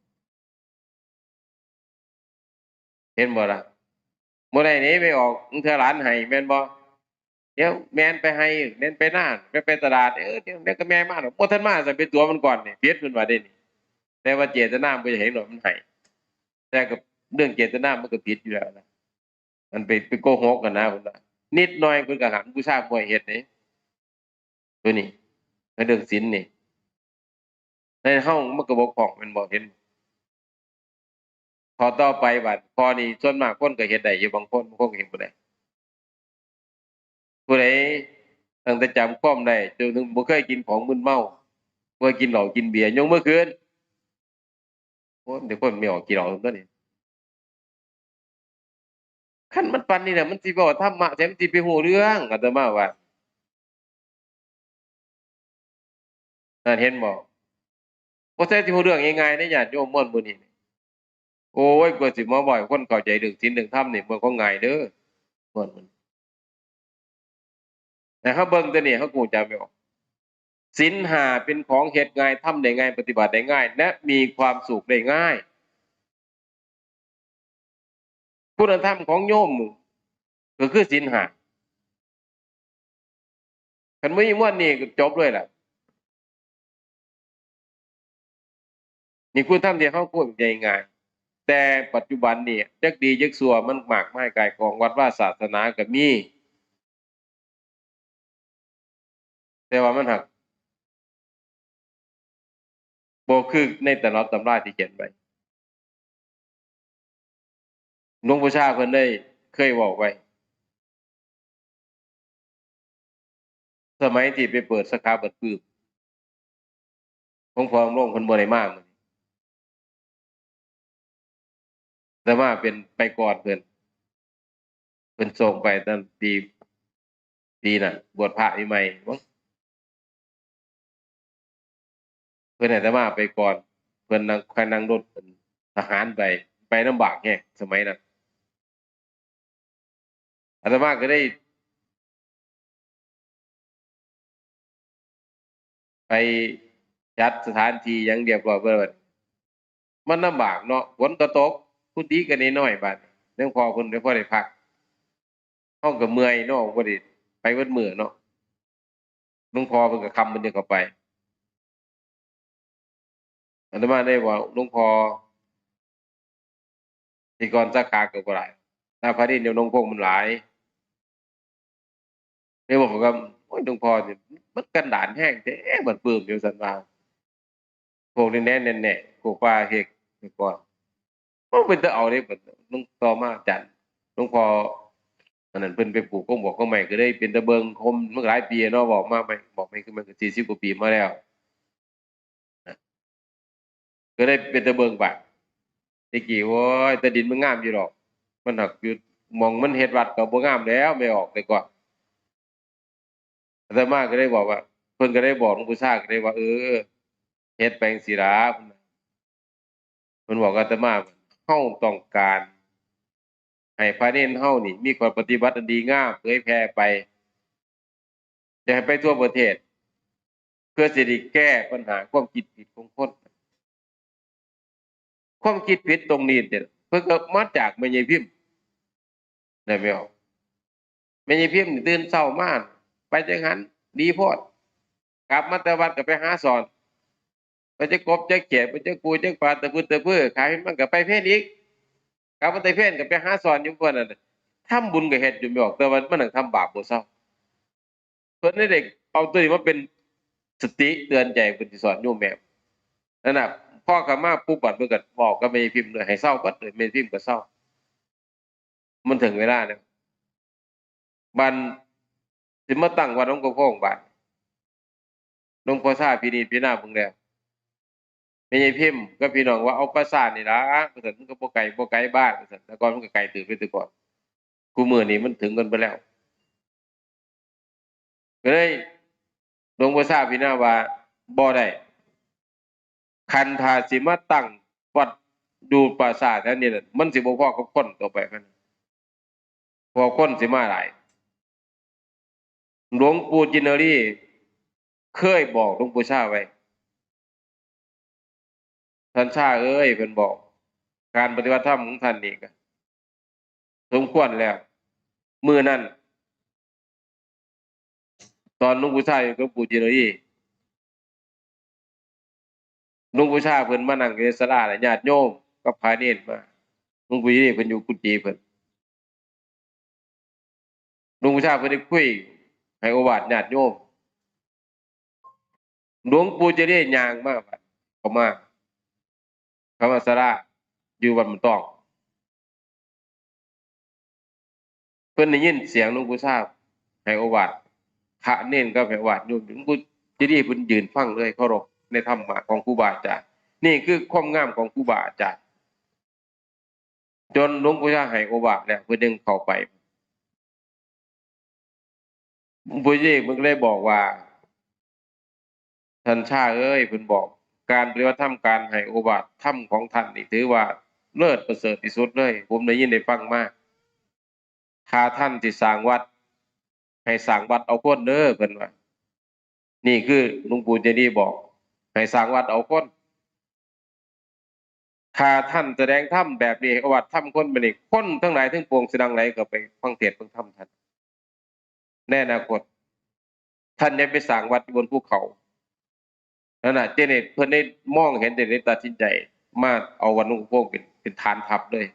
ເຫັນບໍ່ລະ? ບໍ່ໄດ້ນີ້ແມ່ອອກ ເທື່ອຫຼານໃຫ້ແມ່ນບໍ່? ດຽວແມ່ນໄປໃຫ້ ແມ່ນໄປນາ ແມ່ນໄປຕະຫຼາດ ເອີ ດຽວແມ່ກໍແມ່ມາດອກ ບໍ່ທັນມາ ໃສ່ໄປຕົວະມັນກ່ອນນີ້ ຜິດເພິ່ນວ່າເດ້ນີ້. ແຕ່ວ່າເຈດຕະນາບໍ່ຢາກໃຫ້ດອກ ມັນໃຫ້ ແຕ່ກໍເລື່ອງເຈດຕະນາມັນກໍຜິດຢູ່ແລ້ວນະ ມັນໄປ ໄປໂກຫົກຫັ້ນນະ ເພິ່ນວ່າ ນິດໜ້ອຍເພິ່ນກໍຫ້າມ ບູຊາບໍ່ໃຫ້ເຮັດເດ້ ໂຕນີ້ ໃນເລື່ອງສິນນີ້ ໃນເຮົາມັນກໍບໍ່ຄ່ອງແມ່ນບໍ່? ເຫັນ ຂໍ້ຕໍ່ໄປບາດ ຂໍ້ນີ້ສ່ວນມາກຄົນກໍເຮັດໄດ້ຢູ່ ບາງຄົນ ບາງຄົນກໍເຮັດບໍ່ໄດ້. ຜູ້ໃດຕັ້ງແຕ່ຈຳຄວາມໄດ້ ຈົນເຖິງບໍ່ເຄີຍກິນຂອງມຶນເມົາ ບໍ່ເຄີຍກິນເຫຼົ້າກິນເບຍ ຍົກມືຂຶ້ນ. ໂອ້ຍ ເດັກຄົນແມ່ອອກກິນເຫຼົ້າຕົວນີ້ ຄັນມັນປານນີ້ແຫຼະ ມັນຊິເວົ້າທຳມະແທ້ ມັນຊິໄປຮູ້ເລື່ອງ ອາດຕະມາວ່າ. ນັ້ນເຫັນບໍ່? ບໍ່ໃຊ່ຊິຮູ້ເລື່ອງງ່າຍໆເດ້ ຍາດໂຍມມວນມື້ນີ້. ໂອ້ຍ ກວ່າຊິມາເວົ້າໃຫ້ຄົນເຂົ້າໃຈເລື່ອງສິນເລື່ອງທຳນີ້ ບໍ່ແມ່ນຂອງງ່າຍເດີ ມວນມື້ນີ້. ໃຫ້ເຮົາເບິ່ງຕົວນີ້ ເຮົາກໍຮູ້ຈັກແມ່ນບໍ່? ສິນຫ້າເປັນຂອງເຮັດງ່າຍ ທຳໄດ້ງ່າຍ ປະຕິບັດໄດ້ງ່າຍ ແລະ ມີຄວາມສຸກໄດ້ງ່າຍ. ຄຸນນະທຳຂອງໂຍມກໍຄືສິນຫ້າ ຄັນບໍ່ມີມວນນີ້ກໍຈົບເລີຍລະ. ນີ້ຄຸນນະທຳທີ່ເຮົາຄົງໃຈງ່າຍ ແຕ່ປັດຈຸບັນນີ້ຈັກດີຈັກຊົ່ວມັນມາກມາຍກ່າຍກອງ ວັດວາສາສະໜາກໍມີ ແຕ່ວ່າມັນຫາກບໍ່ຄືໃນຕຳລັບຕຳລາທີ່ຂຽນໄວ້. ຫຼວງປູ່ຊາເພິ່ນໄດ້ເຄີຍເວົ້າໄວ້ ສະໄໝທີ່ໄປເປີດສາຂາບັນປຶ້ມ ຫຼວງພໍ່ດຳລົງເພິ່ນບໍ່ໄດ້ມາມື້ນີ້ ອາດຕະມາເປັນໄປກ່ອນເພິ່ນ ເພິ່ນສົ່ງໄປຕອນປີ ປີນັ້ນ ບວດພະໃໝ່ໆ ເພິ່ນໃຫ້ອາດຕະມາໄປກ່ອນ ເພິ່ນນັ່ງ ຄ່ອຍນັ່ງລົດທະຫານໄປ ໄປລຳບາກແຮງສະໄໝນັ້ນ. ອາດຕະມາກໍໄດ້ໄປຈັດສະຖານທີ່ຫຍັງຮຽບຮ້ອຍເບິດ ມັນລຳບາກເນາະ ຝົນກໍຕົກ ກຸຕິກໍນ້ອຍໆ ບາດນີ້ ຫຼວງພໍ່ເພິ່ນໄດ້ພໍໄດ້ພັກ ເຮົາກໍເມື່ອຍເນາະ ບໍ່ໄດ້ໄປເບິດມື້ເນາະ ຫຼວງພໍ່ເພິ່ນກໍຄ່ຳເພິ່ນຈຶ່ງເຂົ້າໄປ. ອາດຕະມາໄດ້ເວົ້າ ຫຼວງພໍ່ ທີ່ກ່ອນສາຂາກໍບໍ່ຫຼາຍ ນາພະດິນຢູ່ໜອງໂພງມັນຫຼາຍ ໄດ້ບອກກັບ ໂອ້ຍ ຫຼວງພໍ່ນີ້ມັນກັນດານແຮງແທ້ ບັນປຶ້ມຢູ່ ຊັ້ນວ່າ ພວກນີ້ແນ່ແນ່ ພວກປ່າເຮັກແຕ່ກ່ອນ ໂອ້ ເປັນຕາເອົາເດ້ ບັດ ຕໍ່ມາອາຈານ ຫຼວງພໍ່ ອັນນັ້ນ ເພິ່ນໄປປູກກົງບວກກົງໄມ້ ກໍເລີຍເປັນຕາເບິ່ງ ຄົມ ມັນກໍຫຼາຍປີເນາະ ບອກມາໃໝ່ ບອກໃໝ່ ຄືມັນກໍສີ່ສິບກວ່າປີມາແລ້ວ ກໍໄດ້ເປັນຕາເບິ່ງໄປ. ແຕ່ກີ້ ໂອ້ຍ ແຕ່ດິນມັນງາມຢູ່ດອກ ມັນຫາກຢູ່ ໝ່ອງມັນເຮັດວັດກໍບໍ່ງາມແລ້ວ ແມ່ອອກ ແຕ່ກ່ອນ. ອາດຕະມາກໍໄດ້ບອກວ່າ ເພິ່ນກໍໄດ້ບອກ ຫຼວງປູ່ຊາກໍໄດ້ວ່າ ເອີ ເຮັດໄປຈັ່ງຊີ້ລະ ເພິ່ນບອກອາດຕະມາ ເຮົາຕ້ອງການໃຫ້ພະເນນເຮົານີ້ມີຂໍ້ປະຕິບັດອັນດີງາມ ເຜີຍແຜ່ໄປ ຢາກໃຫ້ໄປທົ່ວປະເທດ ເພື່ອຊິໄດ້ແກ້ບັນຫາຄວາມຄິດຜິດຂອງຄົນ. ຄວາມຄິດຜິດຕົງນີ້ເດ ເພິ່ນກໍມາຈາກແມ່ໃຫຍ່ພິມ ໄດ້ແມ່ນບໍ່? ແມ່ໃຫຍ່ພິມນີ້ຕື່ນເຊົ້າມາ ໄປຈັກຫັ້ນ ດີໂພດ ກັບມາແຕ່ວັດກໍໄປຫາສອນ ໄປຈັບກົບຈັບເຂີດ ໄປຈັບປູຈັບປາ ຕະພຶດຕະເພີ ຂາຍມັນກໍໄປເພນອີກ ກັບມາແຕ່ເພນກໍໄປຫາສອນຢູ່ເພິ່ນນັ້ນ ທຳບຸນກໍເຮັດຢູ່ແມ່ນບໍ່? ແຕ່ວ່າມັນຫາກທຳບາບບໍ່ເຊົາ. ເພິ່ນໄດ້ເອົາຕົວນີ້ມາເປັນສະຕິເຕືອນໃຈ ເພິ່ນຊິສອນໂຍມແມ່. ນັ້ນນະ ພໍເຂົ້າມາປຸບ ບັດເພິ່ນກໍບອກກັບແມ່ພິມເລີຍ ໃຫ້ເຊົາເບິດເລີຍ ແມ່ພິມກໍເຊົາ. ມັນເຖິງເວລາແລ້ວ ບັດ ຊິມາຕັ້ງວັດຫຼວງກະໂພງບາດ ຫຼວງພໍ່ຊາພິນິດພິຈາລະນາເບິ່ງແລ້ວ ແມ່ໃຫຍ່ພິມກັບພີ່ນ້ອງວ່າ ເອົາປ່າຊ້ານີ້ລະ ວ່າຊັ້ນ ມັນກໍບໍ່ໄກ ບໍ່ໄກບ້ານ ວ່າຊັ້ນ ແຕ່ກ່ອນມັນກໍໄກເຕີບເດ້ ແຕ່ກ່ອນ ຄູ່ມື້ນີ້ມັນເຖິງກັນເບິດແລ້ວ ກໍເລີຍ ຫຼວງພໍ່ຊາພິຈາລະນາວ່າ ບໍ່ໄດ້ ຄັນຖ້າຊິມາຕັ້ງວັດຢູ່ປ່າຊ້າແຖວນີ້ນະ ມັນຊິບໍ່ພໍກັບຄົນຕໍ່ໄປ ເພາະວ່າຄົນຊິມາຫຼາຍ. ຫຼວງປູ່ຈິນນະລີເຄີຍບອກຫຼວງປູ່ຊາໄວ້ ທ່ານຊາເອີຍ ເພິ່ນບອກ ການປະຕິບັດທຳຂອງທ່ານນີ້ກໍສົມຄວນແລ້ວ. ມື້ນັ້ນ ຕອນຫຼວງປູ່ຊາຢູ່ກັບຫຼວງປູ່ຈິນນະລີ ຫຼວງປູ່ຊາເພິ່ນມານັ່ງຢູ່ໃນສາລາ ແລະ ຍາດໂຍມກັບພະເນນມາ ຫຼວງປູ່ເຈດີເພິ່ນຢູ່ກຸຕິເພິ່ນ ຫຼວງປູ່ຊາເພິ່ນໄດ້ຄຸຍໃຫ້ໂອວາດຍາດໂຍມ ຫຼວງປູ່ເຈດີຍ່າງມາ ເຂົ້າມາ ເຂົ້າມາສາລາຢູ່ວັດໝາກຕອງ ເພິ່ນໄດ້ຍິນສຽງຫຼວງປູ່ຊາໃຫ້ໂອວາດ ພະເນນກໍໃຫ້ໂອວາດໂຍມ ຫຼວງປູ່ເຈດີເພິ່ນຢືນຟັງເລີຍ ເຄົາລົບໃນທຳມະຂອງຄູບາອາຈານ. ນີ້ຄືຄວາມງາມຂອງຄູບາອາຈານ ຈົນຫຼວງປູ່ຊາໃຫ້ໂອວາດແລ້ວ ເພິ່ນຈຶ່ງເຂົ້າໄປ. ຜູ້ເດເພິ່ນກໍເລີຍບອກວ່າ ທ່ານຊາເອີຍ ເພິ່ນບອກ ການປະຕິບັດທຳ ການໃຫ້ໂອວາດທຳຂອງທ່ານນີ້ ຖືວ່າເລີດປະເສີດທີ່ສຸດເລີຍ ຜົມໄດ້ຍິນໄດ້ຟັງມາ. ຖ້າທ່ານຊິສ້າງວັດ ໃຫ້ສ້າງວັດເອົາຄົນເດີ ເພິ່ນວ່າ. ນີ້ຄືຫຼວງປູ່ເຈດີບອກ ໃຫ້ສ້າງວັດເອົາຄົນ. ຖ້າທ່ານສະແດງທຳແບບນີ້ ໃຫ້ໂອວາດທຳຄົນແບບນີ້ ຄົນທັງຫຼາຍທັງປວງຊິຫຼັ່ງໄຫຼເຂົ້າໄປຟັງເທດຟັງທຳທ່ານໃນອະນາຄົດ. ທ່ານຢ່າໄປສ້າງວັດຢູ່ບົນພູເຂົາ. ນັ້ນນະ ເຈເນດເພິ່ນໄດ້ມອງເຫັນ ເຈເນດຕັດສິນໃຈມາເອົາວັດຫຼວງກະໂພງເປັນ ເປັນຖານທັບເລີຍ.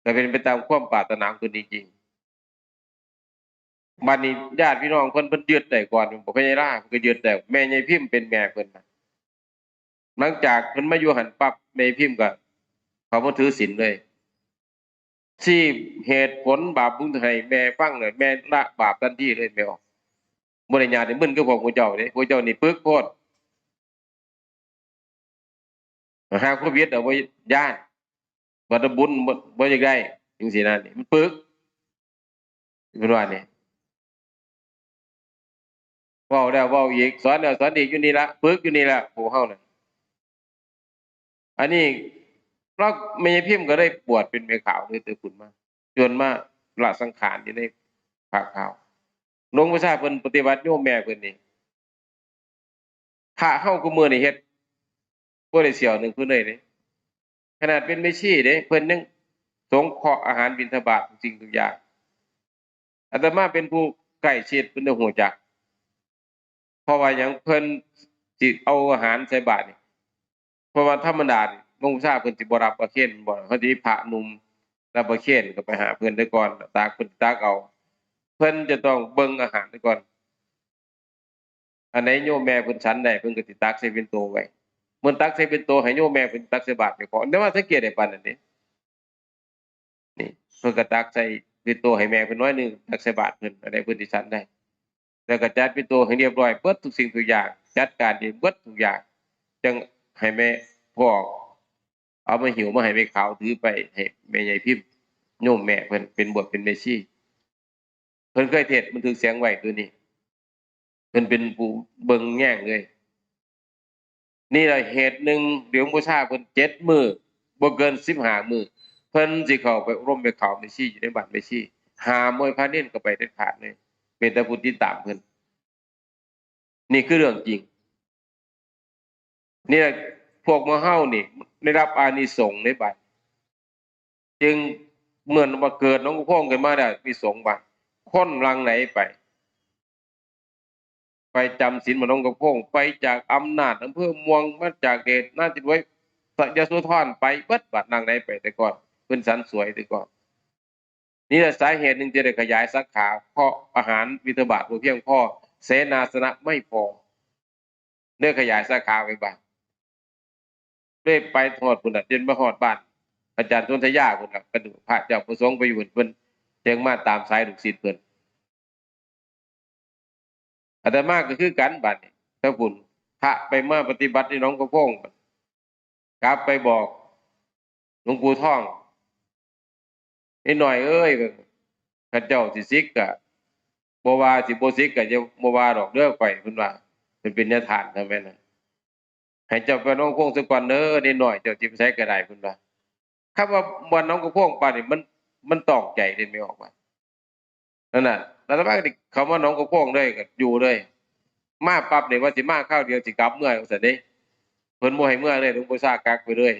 ກໍເປັນໄປຕາມຄວາມປາດຖະໜາຂອງເພິ່ນຈິງໆ. ບັດນີ້ຍາດພີ່ນ້ອງເພິ່ນ ເພິ່ນຍຶດໄດ້ກ່ອນ ພະຍາລາເພິ່ນກໍຍຶດໄດ້ ແມ່ໃຫຍ່ພິມເປັນແມ່ເພິ່ນນະ. ຫຼັງຈາກເພິ່ນມາຢູ່ຫັ້ນປັບ ແມ່ໃຫຍ່ພິມກໍເຂົ້າມາຖືສິນເລີຍ ຊີ້ເຫດຜົນບາບບຸນໃຫ້ແມ່ຟັງເລີຍ ແມ່ລະບາບທັນທີເລີຍ ແມ່ອອກ. ບໍ່ໄດ້ຍາດໃຫ້ມຶນຄືພວກໝູ່ເຈົ້າເດ້ ພວກເຈົ້ານີ້ປຶກໂພດ. ຫາໂຄວິດເອົາ ບໍ່ຢ້ານ ບັດບຸນ ບໍ່ ບໍ່ຢາກໄດ້ ຈັ່ງຊີ້ນະ ນີ້ມັນປຶກ ເພິ່ນວ່ານີ້. ເວົ້າແລ້ວເວົ້າອີກ ສອນແລ້ວສອນອີກ ຢູ່ນີ້ລະ ຝຶກຢູ່ນີ້ລະ ພວກເຮົານະ. ອັນນີ້ລາວ ແມ່ໃຫຍ່ພິມກໍໄດ້ບວດເປັນແມ່ຂາວເລີຍ ແຕ່ພຸ້ນມາ ຈົນມາລະສັງຂານຢູ່ໃນຜ້າຂາວ. ຫຼວງປະຊາເພິ່ນປະຕິບັດໂຍມແມ່ເພິ່ນນີ້ ພະເຮົາຄຸມື້ນີ້ເຮັດບໍ່ໄດ້ສ່ຽວໜຶ່ງເພິ່ນເລີຍເດ້. ຂະໜາດເປັນແມ່ຊີເດ້ ເພິ່ນຍັງສົງເຄາະອາຫານບິນທະບາດທຸກສິ່ງທຸກຢ່າງ. ອາດຕະມາເປັນຜູ້ໃກ້ຊິດ ເພິ່ນໄດ້ຮູ້ຈັກ. ເພາະວ່າຫຍັງ? ເພິ່ນຊິເອົາອາຫານໃສ່ບາດນີ້ ເພາະວ່າທຳມະດານີ້ ໂຮງຊາເພິ່ນຊິບໍ່ຮັບປະເຄນ ບໍ່ ເຮົາຊິມີພະໜຸ່ມຮັບປະເຄນ ກໍໄປຫາເພິ່ນແຕ່ກ່ອນ ຕັກ ເພິ່ນຕັກເອົາ. ເພິ່ນຈະຕ້ອງເບິ່ງອາຫານແຕ່ກ່ອນ. ອັນໃດໂຍມແມ່ເພິ່ນສັນໄດ້ ເພິ່ນກໍຊິຕັກໃສ່ເປັນໂຕໄວ້. ເພິ່ນຕັກໃສ່ເປັນໂຕໃຫ້ໂຍມແມ່ເພິ່ນຕັກໃສ່ບາດເຈົ້າຂອງ. ແຕ່ວ່າສັງເກດໄດ້ປານນັ້ນເດ້. ນີ້ ເພິ່ນກໍຕັກໃສ່ເປັນໂຕໃຫ້ແມ່ເພິ່ນໜ້ອຍໜຶ່ງ ຕັກໃສ່ບາດເພິ່ນ ອັນໃດເພິ່ນຊິສັນໄດ້. ແລ້ວກໍຈັດເປັນໂຕໃຫ້ຮຽບຮ້ອຍເບິດທຸກສິ່ງທຸກຢ່າງ ຈັດການເອງເບິດທຸກຢ່າງ ຈັ່ງໃຫ້ແມ່ພອກ ເອົາມາຫິ້ວມາໃຫ້ແມ່ຂາວຖືໄປໃຫ້ແມ່ໃຫຍ່ພິມ ໂຍມແມ່ເພິ່ນເປັນບວດເປັນແມ່ຊີ. ເພິ່ນເຄີຍເທດບັນທຶກສຽງໄວ້ໂຕນີ້ ເພິ່ນເປັນຜູ້ເບິ່ງແຍງເລີຍ. ນີ້ລະເຫດໜຶ່ງ ຫຼວງປູ່ຊາເພິ່ນເຈັດມື້ ບໍ່ເກີນສິບຫ້າມື້ ເພິ່ນຊິເຂົ້າໄປອົບຮົມແມ່ຂາວແມ່ຊີຢູ່ໃນບ້ານແມ່ຊີ ຫ້າມບໍ່ໃຫ້ພາເນນເຂົ້າໄປເດັດຂາດເລີຍ ເປັນແຕ່ຜູ້ຕິດຕາມເພິ່ນ. ນີ້ຄືເລື່ອງຈິງ. ນີ້ລະ ພວກໝູ່ເຮົານີ້ໄດ້ຮັບອານິສົງໃນບັດ ຈຶ່ງເໝືອນວ່າເກີດໜອງກະໂພງຂຶ້ນມາແລ້ວ ມີສົງບາດ ຄົນຫຼັ່ງໄຫຼໄປ ໄປຈຳສິນມາໜອງກະໂພງ ໄປຈາກອຳນາດ ອຳເພີມ່ວງ ມາຈາກເດດ ນາຈິດໄວ້ ຍະໂສທອນ ໄປເບິດບາດ ຫຼັ່ງໄຫຼໄປ. ແຕ່ກ່ອນເພິ່ນສັນສວຍແຕ່ກ່ອນ. ນີ້ລະສາເຫດໜຶ່ງທີ່ໄດ້ຂະຫຍາຍສາຂາ ເພາະອາຫານບິນທະບາດບໍ່ພຽງພໍ ເສນາສະນະໄມ່ພໍ ເລີຍຂະຫຍາຍສາຂາໄປບ້ານ ເລີຍໄປຮອດພຸ້ນລະ ຈົນມາຮອດບ້ານອາຈານສົນທະຍາພຸ້ນລະ ກະດູກພະເຈົ້າພະສົງໄປຢູ່ພຸ້ນ ເພິ່ນຈຶ່ງມາຕາມສາຍລູກສິດເພິ່ນ. ຕະມາກໍຄືກັນ ບາດນີ້ ທາງພຸ້ນ ພະໄປມາປະຕິບັດຢູ່ໜອງກະໂພງ ກັບໄປບອກຫຼວງປູ່ທອງ ນິດໜ້ອຍເອີຍ ຄັນເຈົ້າຊິສິກກະບໍ່ວ່າ ຊິບໍ່ສິກກະຢ່າ ບໍ່ວ່າດອກເດີຂ້ອຍ ເພິ່ນວ່າ ເພິ່ນເປັນຍາທ່ານ ຊັ້ນແມ່ນນະ ໃຫ້ເຈົ້າໄປໜອງໂພງຊະກ່ອນເດີ ນິດໜ້ອຍ ເຈົ້າຊິໄປໃສກໍໄດ້ ເພິ່ນວ່າ. ຄຳວ່າບ່ອນໜອງກະໂພງປານນີ້ ມັນ ມັນຕ້ອງໃຈເດ້ ແມ່ອອກວ່າ ນັ້ນນະ ອາດຕະມາກໍໄດ້ເຂົ້າມາໜອງກະໂພງເລີຍ ກໍຢູ່ເລີຍ ມາປັບນີ້ວ່າຊິມາຄາວດຽວ ຊິກັບເມືອ ວ່າຊັ້ນເດ້ ເພິ່ນບໍ່ໃຫ້ເມືອເລີຍ ຫຼວງປູ່ຊາກັກໄວ້ເລີຍ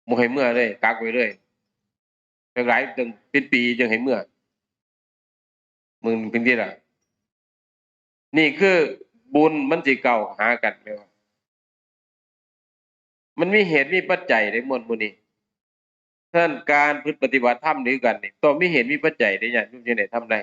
ບໍ່ໃຫ້ເມືອເລີຍ ກັກໄວ້ເລີຍ ຈັກຫຼາຍ ຕັ້ງເປັນປີຈຶ່ງໃຫ້ເມືອ ມຶງເປັນທີ່ລະ ນີ້ຄືບຸນມັນຊິເຂົ້າຫາກັນ ແມ່ນບໍ່? ມັນມີເຫດມີປັດໄຈເດ້ ມວນໝູ່ນີ້. ສະນັ້ນ ການປະພຶດປະຕິບັດທຳຄືກັນນີ້ ຕ້ອງມີເຫດມີປັດໄຈເດ້ ຍາດໂຍມຈຶ່ງໄດ້ທຳໄດ້.